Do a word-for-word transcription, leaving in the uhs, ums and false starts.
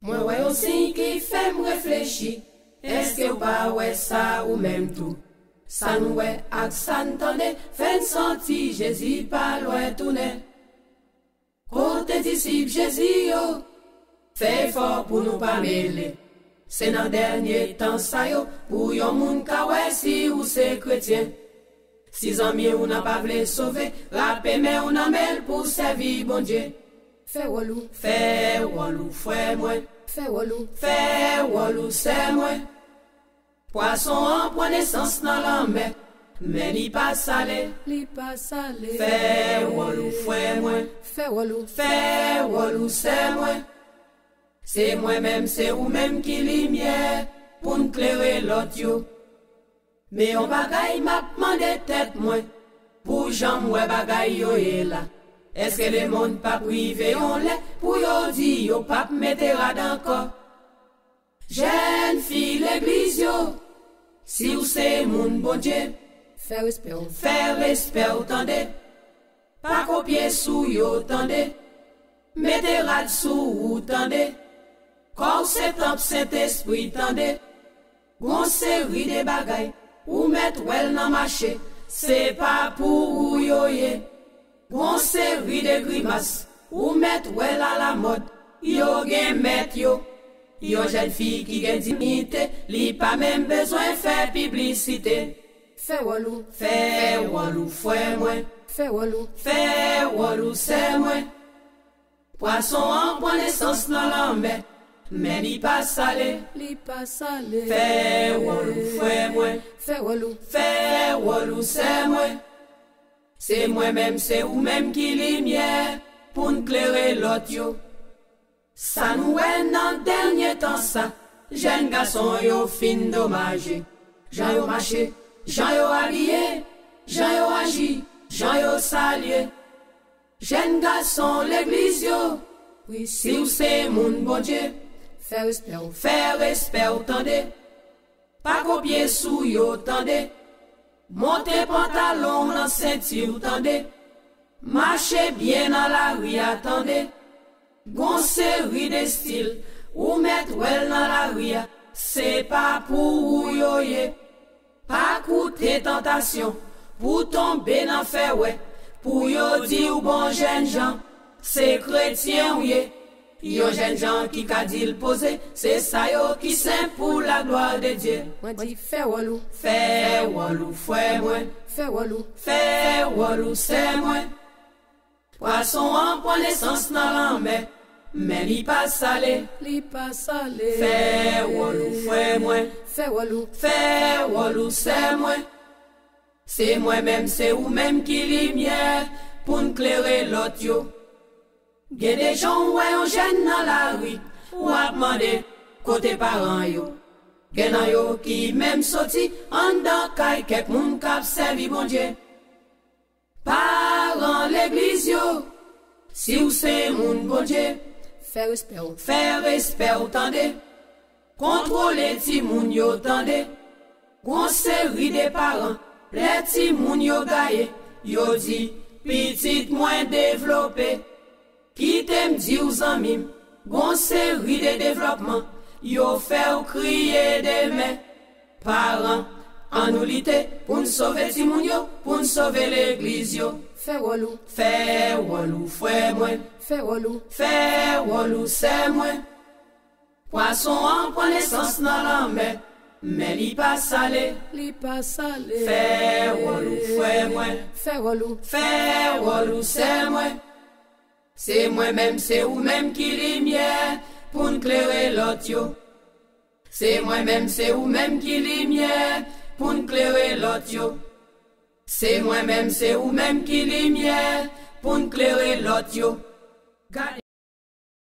Mwen wè yon siy ki fè m reflechi. Èske w pa wè sa ou menm tou? Sa n wè ak sa n tande fè n santi Jezi pa lwen tounen. Kote disip Jezi yo? Fè efò pou nou pa mele. Se nan dènye tan sa yo pou yon moun ka wè si ou se kretyen. Si zanmi w nan pa vle sove, rape men w nan men l pou sèvi Bondye. Fè wòl ou. Fè wòl ou, frè mwen. Fè wòl ou. Fè wòl ou, sè mwen. Pwason an pran nesans nan lanmè, men li pa sale. Li pa sale. Fè wòl ou, frè mwen. Fè wòl ou. Fè wòl ou, sè mwen. Se mwen menm, se ou menm ki limyè pou n klere lòt yo. Men yon bagay m ap mande tèt mwen, pou jan m wè bagay yo ye la, èske lemonn p ap rive yon lè pou yo di yo p ap mete rad ankò? Jèn fi legliz yo, si w se moun Bondye, fè respè w. Fè respè w, tande. Pa kopye sou yo, tande. Mete rad sou ou, tande. Kò w se tanp Sentespri, tande. Gon seri de bagay ou mèt wè l nan mache, se pa pou ou yo ye. Gon seri de grimas ou mèt wè l alamòd, yo gen mèt yo. Yon jèn fi ki gen diyite, li pa menm bezwen fè piblisite. Fè wòl ou. Fè wòl ou, frè mwen. Fè wòl ou. Fè wòl ou, sè mwen. Pwason an pran nesans nan lanmè, men li pa sale. Li pa sale. Fè wòl ou, frè mwen. Fè wòl ou. Fè wòl ou, sè mwen. Se mwen menm, se ou menm ki limyè pou n klere lòt yo. Sa n wè nan dènye tan sa, jèn gason yo fin domaje. Jan yo mache, jan yo abiye, jan yo aji, jan yo salye. Jèn gason legliz yo, wi, si w se moun Bondye, fè respè w. Fè respè w, tande. Pa kopye sou yo, tande. Monte pantalon w nan senti w, tande. Mache byen nan lari a, tande. Gon seri de stil ou mèt wè l nan lari a, se pa pou ou yo ye. Pa koute tantasyon pou tonbe nan fè wè, pou yo di w bon jèn jan, se kretyen w ye. Yon jèn jan ki ka di l poze, se sa yo ki sen pou laglwa de Dye. Mwen di fè wòl ou. Fè wòl ou, frè mwen. Fè wòl ou. Fè wòl ou, sè mwen. Pwason an pran nesans nan lanmè, men li pa sale. Li pa sale. Fè wòl ou, frè mwen. Fè wòl ou. Fè wòl ou, sè mwen. Se mwen menm, se ou menm ki limyè pou n klere lòt yo. Gen de jan w wè yon jèn nan lari, w ap mande kote paran yo. Gen nan yo ki menm soti anndan kay kèk moun k ap sèvi Bondye. Paran legliz yo, si w se moun Bondye, fè respè w. Fè respè w, tande. Kontwole timoun yo, tande. Gon seri de paran, lè timoun yo gaye, yo di, pitit mwen devlope. Kite m di w, zanmi m, gon seri de devlòpman, yo fè w kriye demen. Paran, ann nou lite pou n sove timoun yo, pou n sove legliz yo. Fè wòl ou. Fè wòl ou, frè mwen. Fè wòl ou. Fè wòl ou, sè mwen. Pwason an pran nesans nan lanmè, men li pa sale. Li pa sale. Fè wòl ou, frè mwen. Fè wòl ou. Fè wòl ou, sè mwen. Se mwen menm, se ou menm ki limyè pou n klere lòt yo. Se mwen menm, se ou menm ki limyè pou n klere lòt yo. Se mwen menm, se ou menm ki limyè pou n klere lòt yo. Gade.